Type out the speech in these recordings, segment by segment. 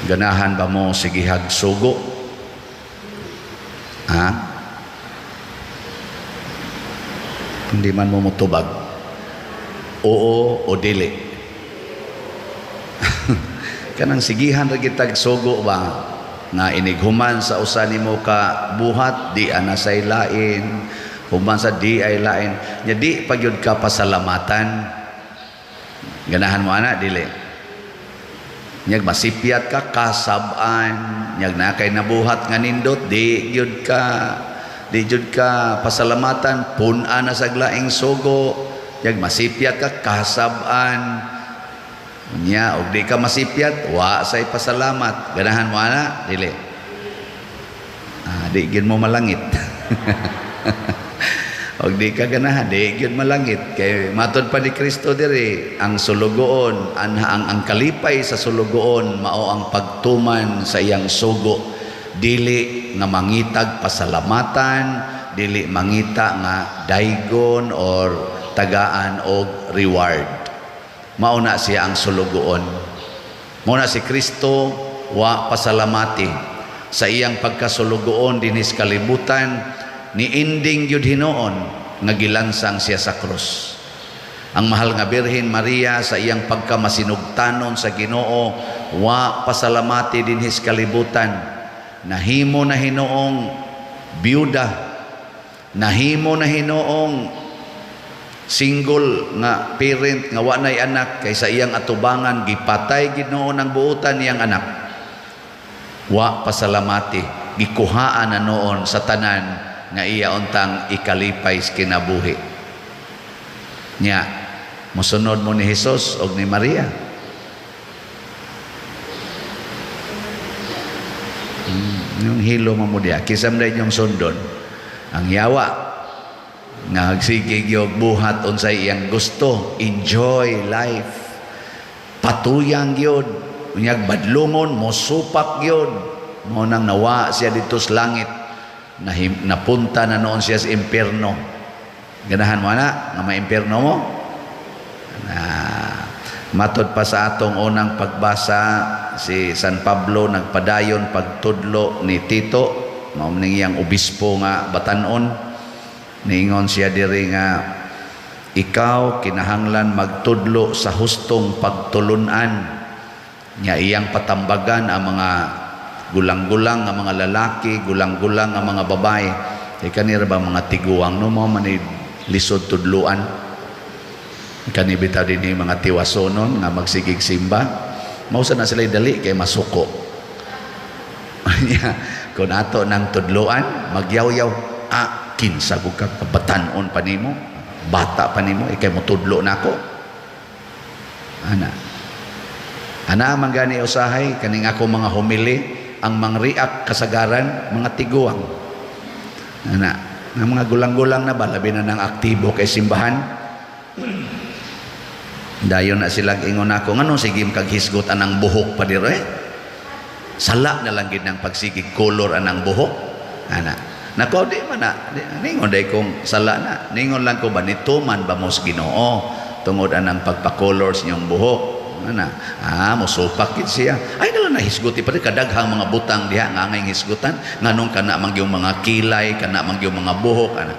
Ganahan ba mo sigihag sugo? Ha? Hindi man mo mutubag. Oo o dili. Kanang sigihan ra kitag sugo ba nga inighuman sa usa nimo ka buhat, di ana say lain, human sa di ay lain nya, di pagyud ka pasalamatan. Ganahan mo ana, dili? Nyag masipyat ka, kasab-an. Nyag na kay nabuhat nga nindot, di gyud ka pasalamatan, pun-an na sa laing sugo. Nyag masipyat ka, kasab-an. Nya og di ka masipyat, wa say pasalamat. Ganahan mo ana, dili? Ah, di gyud mo malangit. Og di ka ganahan, di gyud malangit kay matod pa ni Kristo diri, ang sulugoon ang kalipay sa sulugoon mao ang pagtuman sa iyang sugo, dili nga mangitag pasalamatan, dili mangita nga daygon or tagaan og reward. Mao na siya ang sulugoon. Mao na si Kristo wa pasalamati sa iyang pagkasulugoon dinhi sa kalibutan. Niending gyud hinuon nga gilansang siya sa krus. Ang mahal nga Birhen Maria, sa iyang pagkamasinugtanon sa Ginoo, wa pasalamati dinhi sa kalibutan. Nahimo na hinuong byuda, nahimo na hinuong single nga parent nga wa nay anak, kay sa iyang atubangan gipatay Ginoo ng buotan niyang anak. Wa pasalamati, gikuhaan na noon sa tanan nga iya untang ikalipay sa kinabuhi nya. Mosunod mo ni Jesus og ni Maria? Yung hilo mo mo diya, kisam na inyong sundon ang yawa nga sige gyud buhat unsay iyang gusto, enjoy life, patuyang gyud, unyag badlungon, mosupak gyud. Mo nang nawa siya dito sa langit, napunta na noon siya sa impierno. Ganahan mo ana nga ma-impierno mo? Na matod pa sa atong unang pagbasa, si San Pablo nagpadayon pagtudlo ni Tito, mao ning iyang obispo nga batan-on. Niingon siya diri nga ikaw kinahanglan magtudlo sa hustong pagtulun-an. Nya iyang patambagan ang mga gulang-gulang nga mga lalaki, gulang-gulang nga mga babae. Kay kanira ba mga tiguang no, mao man lisod tudluan. Kani bitaw dinhi mga tiwasonon nga magsigig simba, mao sa na sila dali kay masuko. Kung ato nang tudluan, magyaw-yaw, ah, kinsa gud ka, batan-on pa nimo, bata pa nimo, ikay motudlo nako. Ana. Ana man gani usahay kaning ako mga humili, ang mangreact kasagaran mga tiguang. Ana, ang mga gulang-gulang na ba, labi na ng aktibo kay simbahan. Dayon na sila ingon ako, ngano sige kag hisgot anang buhok pa diro eh? Sala na lang gid ng pagsigig color anang buhok. Ana. Nako, di man na ningon day kong sala na. Ningon lang ko ba, nituman ba mo sa Ginoo tungod anang pagpa-color sa inyong buhok? Ana. Ah, mosupak gid siya. Ay nalang nahisguti pa kadaghang mga butang diha nga angay hisgutan, nganong kana man gyud mga kilay, kana man gyud mga buhok ana.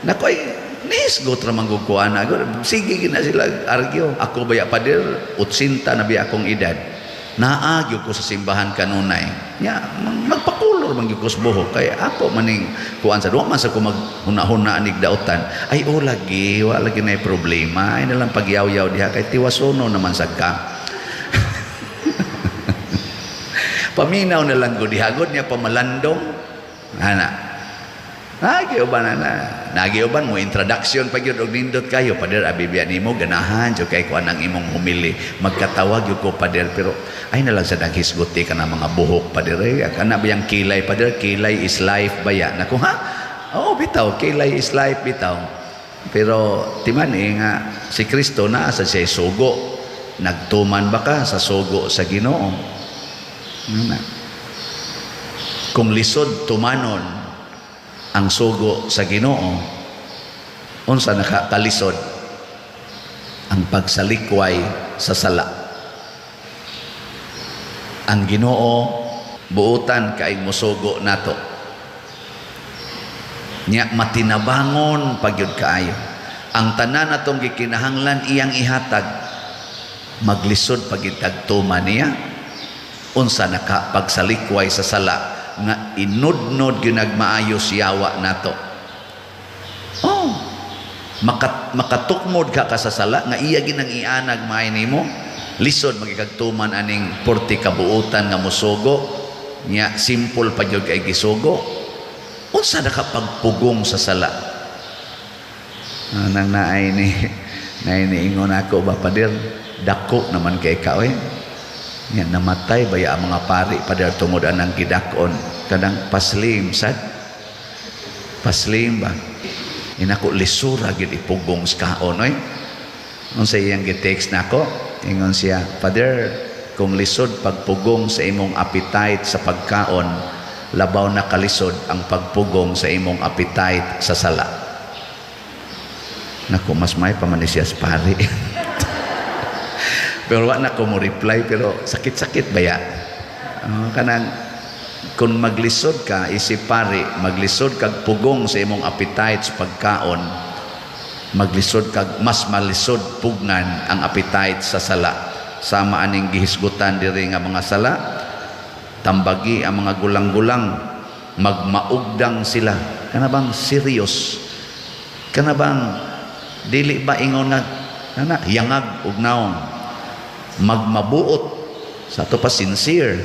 Nako ay nisgot ra man gud ko ana. Sige gid na sila argue. Ako baya, pader, 80 na biya akong edad. Naa gyud ko sa simbahan kanunay. Nya magpakulor man gyud ko sa buhok kay ako maning kuan sa duwa man sa ko maghuna-huna anig dautan. Ay o lagi, wa lagi na problema. Ay nalang pagyaw-yaw diha kay tiwasono naman sad ka. Paminaw na lang gud diha gud niya pamalandong. Ana. Nagi uban na. Nagi uban mo introduction pa gyud og nindot kayo, pader, abi biya nimo ganahan jud kay kuan ang imong humili. Magkatawag gyud ko, pader, pero ay na lang sa naghisguti ka na mga buhok, pader eh. Kana biyang kilay, pader, kilay is life baya. Nako ha? Oo bitaw, kilay is life bitaw. Pero timan eh nga si Kristo naa sa siya sugo. Nagtuman ba ka sa sugo sa Ginoo? Ano? Kung lisod tumanon ang sugo sa Ginoo, unsa nakakalisod? Ang pagsalikway sa sala. Ang Ginoo buutan kay musugo nato. Nya matinabangon pagyud kaayo. Ang tanan atong gikinahanglan, iyang ihatag. Maglisod pagitag tuman niya. Unsa naka pagsalikway sa sala nga inudnod ginagmaayos yawa nato? Oh, makatukmod ka sa sala nga iya ginang ianag maay nimo. Lisod magikagtuman aning porte kabuutan nga musugo nya, simple pa gyud kay gisugo. Unsa na ka pagpugong sa sala? Ah, nang naay ni ingon ako ba, "Pader, dako naman kay ka oy." Nya namatay baya ang mga pari, pader, tungod anang gidak-on kanang paslim sad, paslim ba. Inako, lisura gid ipugong sa kaon oy. Unsa iyang gi-text nako? Ingon siya, "Father, kung lisod pagpugong sa imong appetite sa pagkaon, labaw na kalisod ang pagpugong sa imong appetite sa sala." Nako, mas may pa man siya sa pari. Pero wa na ko mo reply, pero sakit-sakit baya. Kanang kung maglisod ka isip pari, maglisod kag pugong sa imong appetite sa pagkaon, maglisod kag mas malisod pugnan ang appetite sa sala. Sama aning gihisgutan diri nga mga sala, tambagi ang mga gulang-gulang, magmaugdang sila. Kana bang serious? Kana bang dili ba ingon nga kana yangag ug naong, magmabuot sa ato pa sincere,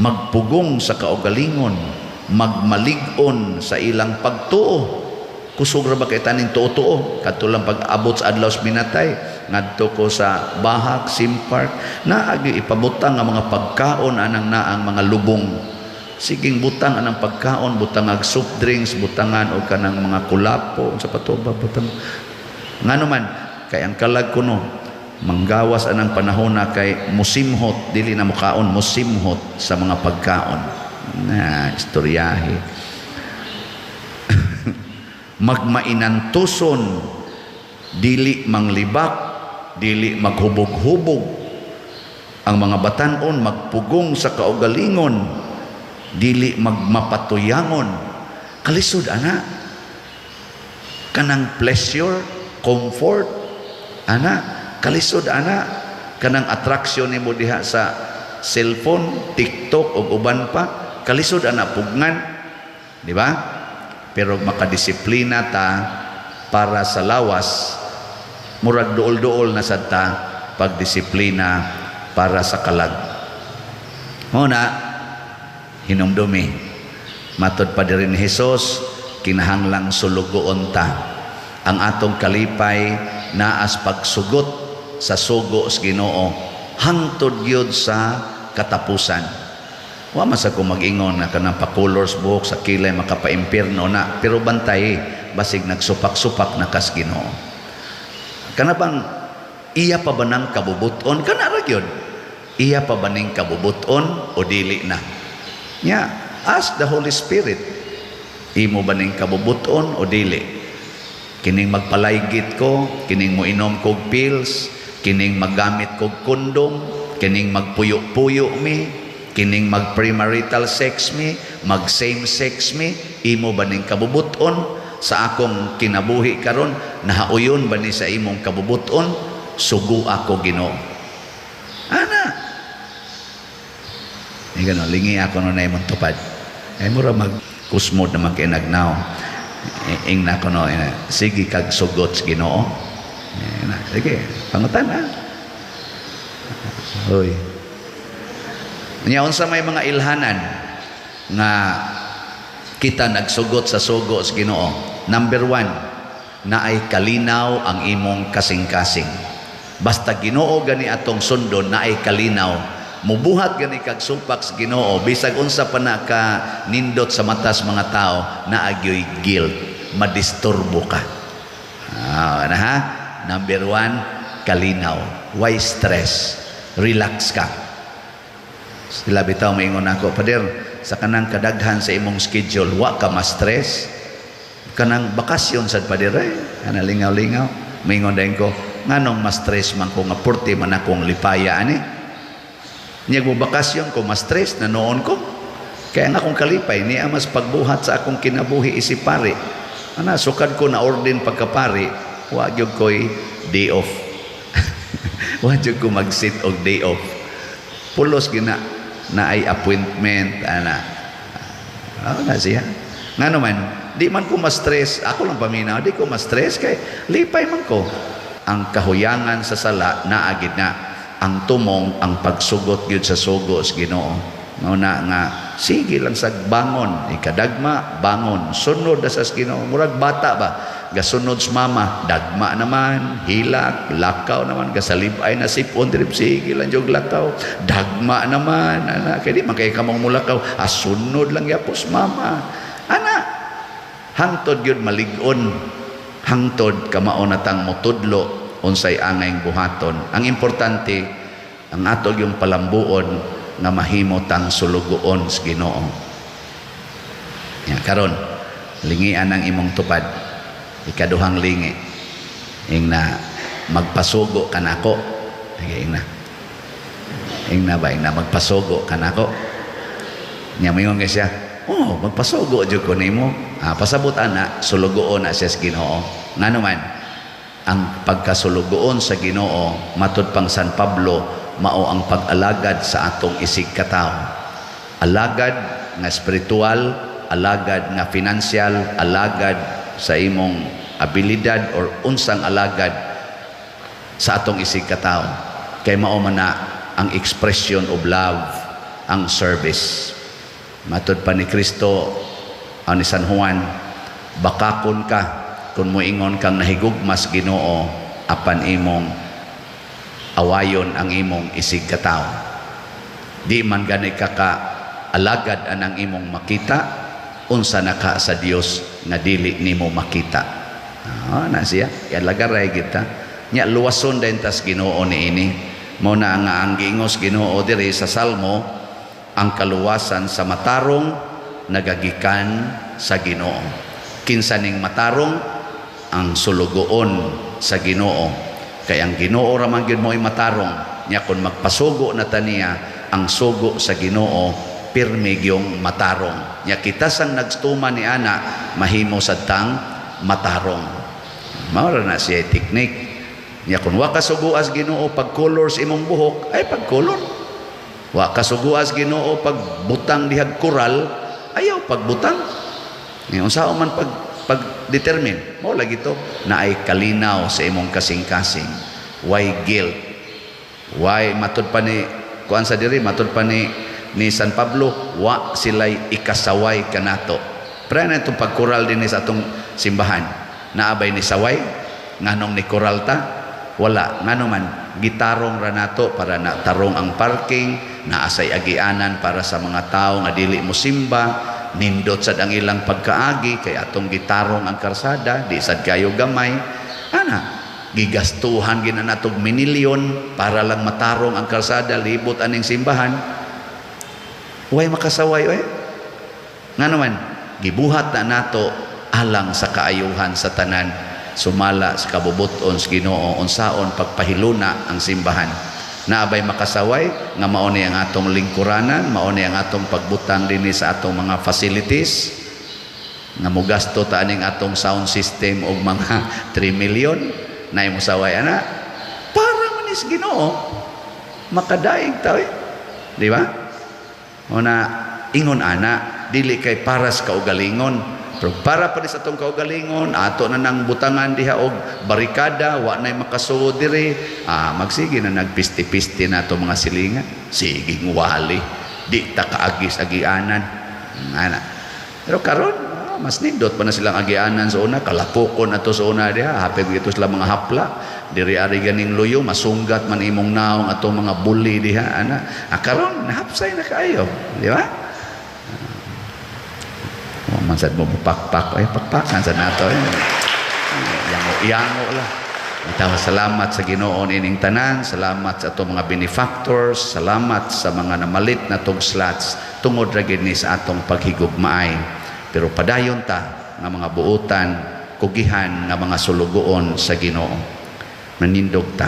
magpugong sa kaugalingon, magmalig-on sa ilang pagtuo. Kusog ra ba kay taning tuo-tuo? Kadto lang pag-abot sa adlaw sa minatay, ngadto ko sa Bahak, Sim Park, naagi ipabutang ang mga pagkaon anang naang mga lubong. Siging butang anang pagkaon, butang ag soft drinks, butangan og kanang mga kulapo, sa patuba butang. Ngano man kay ang kalag kuno manggawas anang panahon na kay musimhot, dili na mukaon, musimhot sa mga pagkaon na istoryahe. Magmainantuson, dili manglibak, dili maghubog-hubog. Ang mga batanon magpugong sa kaugalingon, dili magmapatuyangon. Kalisod ana kanang pleasure, comfort ana, kalisod ana kanang attraction nimo diha sa cellphone, TikTok ug uban pa, kalisod ana pugnan, di ba? Pero makadisiplina ta para sa lawas, murag duol-duol na sad ta pagdisiplina para sa kalag. Mo na hinumdumi, matod pa diri ni Hesus, kinahanglang sulugoon ta. Ang atong kalipay naas pagsugot sa sugo sa Ginoo hangtod gyud sa katapusan. Wa man sa ko mag-ingon na kanang pa-colors buhok sa kilay makapa-impierno na, pero bantay basig nagsupak-supak na kas Ginoo. Kana bang iya pa ba nang kabubuton? Kana ra gyud. Iya pa ba ning kabubuton o dili na? Nya, ask the Holy Spirit. Imo ba ning kabubuton o dili? Kining magpalaygit ko, kining moinom kog pills, kining maggamit kog kondom, kining magpuyo-puyo mi, kining mag premarital sex mi, mag same sex mi, imo ba ning kabubuton? Sa akong kinabuhi karon, nahauyon ba ni sa imong kabubuton? Sugo ako, Ginoo. Ana. Ni gano, lingi ako no na imong tupad. Ay mura mag kusmod naman kay nagnaw. Ing na ko no, sige kag sugot sa Ginoo. Eh, na, sige, pangutan na. Hoy. Nya unsa may mga ilhanan nga kita nagsugot sa sugo sa Ginoo? Number one, naay kalinaw ang imong kasing-kasing. Basta Ginoo gani atong sundon, naay kalinaw. Mubuhat gani kag supak sa Ginoo, bisag unsa pa na ka nindot sa matas mga tao, naagyoy guilt, madisturbo ka. Ah, na ha? Number one, kalinaw. Why stress? Relax ka. Sila bitaw maingon ako, "Pader, sa kanang kadaghan sa imong schedule, wa ka ma-stress? Kanang bakasyon sad, pader, eh." Kana lingaw-lingaw. Maingon dayon ko, nganong ma-stress man ko nga purti man akong lipaya ani? Nya mo bakasyon ko, mas stress na noon ko. Kaya nga akong kalipay niya mas pagbuhat sa akong kinabuhi isip pari. Ana, sukad ko na ordain pagkapari, wa gyud ko'y day off. Wa gyud ko mag-sit og day off. Pulos gina na ay appointment ana. Ano na siya? Nga naman, di man ko ma-stress. Ako lang paminaw, di ko ma-stress kay lipay man ko. Ang kahuyangan sa sala naagid na. Ang tumong, ang pagsugot gyud sa sugo sa Ginoo. Mao na nga sige lang sa bangon, ikadagma bangon, sunod na sa Ginoo. Murag bata ba, gasunod sa mama, dagma naman, hilak, lakaw naman, gasalibay na sipon diri, sige lang jog lakaw, dagma naman, ana, kay di man kay kamong mulakaw, asunod lang yapos mama. Ana, hangtod gyud malig-on, hangtod kamao na tang motudlo unsay angay buhaton. Ang importante, ang ato yung palambuon nga mahimo tang sulugoon sa Ginoo. Ya, karon lingian ang imong tupad. Ikaduhang lingi. Ing na magpasugo kanako. Sige, ing na. Ing na ba, ing na magpasugo kanako. Nya moingon kay siya, "Oh, magpasugo jud ko nimo." Ah, pasabot ana, sulugoon na siya sa Ginoo. Ngano man, ang pagkasulugoon sa Ginoo matud pang San Pablo mao ang pag-alagad sa atong isig katawo. Alagad nga spiritual, alagad nga financial, alagad sa imong abilidad or unsang alagad sa atong isig katawo. Kay mao man na ang expression of love, ang service. Matud pa ni Kristo ang ni San Juan, bakakon ka kung moingon kang nahigugmas Ginoo apan imong awayon ang imong isig katawo. Di man gani ka ka alagad anang imong makita, unsa na ka sa Dios nga dili nimo makita. Ah, na siya. Ialagaray kita. Nya luwason din tas Ginoo niini. Mao na nga ang giingos Ginoo diri sa Salmo, ang kaluwasan sa matarong nagagikan sa Ginoo. Kinsa ning matarong? Ang sulugoon sa Ginoo. Kay ang Ginoo ra man gyud mo'y matarong. Nya kon magpasugo na ta niya, ang sugo sa Ginoo pirmi gyung matarong. Nya kita sang nagstuma ni ana mahimo sad tang matarong. Mao ra na siya teknik. Nya kun wa ka suguas Ginoo pag color sa imong buhok, ay pag color. Wa ka suguas Ginoo pag butang dihag koral, ayaw pagbutang. Nya unsa man pag pag determine mo lagi to na ay kalinaw sa imong kasing-kasing. Why guilt? Why matud pa ni kuan sa diri, matud pa ni San Pablo, wa sila'y ikasaway kanato. Pero na itong pagkural din sa atong simbahan. Naabay ni saway nganong ni koral ta? Wala. Ngano man, gitarong ra nato para na tarong ang parking, naasay agianan para sa mga tao nga dili mo simba, nindot sad ang ilang pagkaagi kay atong gitarong ang karsada, di sad kayo gamay. Ana, gigastuhan gina natog minilyon para lang matarong ang karsada libot aning simbahan. Way makasaway oy. Ngano man, gibuhat na nato alang sa kaayuhan sa tanan, sumala sa kabubuton sa Ginoo unsaon pagpahiluna ang simbahan. Naabay makasaway nga mao ni ang atong lingkuranan, mao ni ang atong pagbutang dinhi sa atong mga facilities nga mogasto ta aning atong sound system og mga 3 million na mo saway ana para man is Ginoo makadaig ta eh. Di ba? O na ingon ana, dili kay paras kaugalingon, pero para pa sa atong kaugalingon, ato na nang butangan diha og barikada, wa nay makasuod diri, ah, magsige na nagpisti-pisti na ato mga silingan. Sige wali, di ta kaagis agianan. Ana. Pero karon, ah, mas nindot pa na silang agianan sa una, kalapokon ato sa una diha, hapit gito sila mga hapla. Diri ari ganing luyo, masunggat man imong naong atong mga buli diha ana. Ah, karon nahapsay na kaayo, di ba? Oh, man sad mo pakpak ay pakpakan sa nato eh. Yango yango lah. Itaw, salamat sa Ginoo ining tanan, salamat sa atong mga benefactors, salamat sa mga namalit na tog slots tungod ra gid ni sa atong paghigugmaay. Pero padayon ta nga mga buotan, kugihan nga mga sulugoon sa Ginoo. Manindog ta.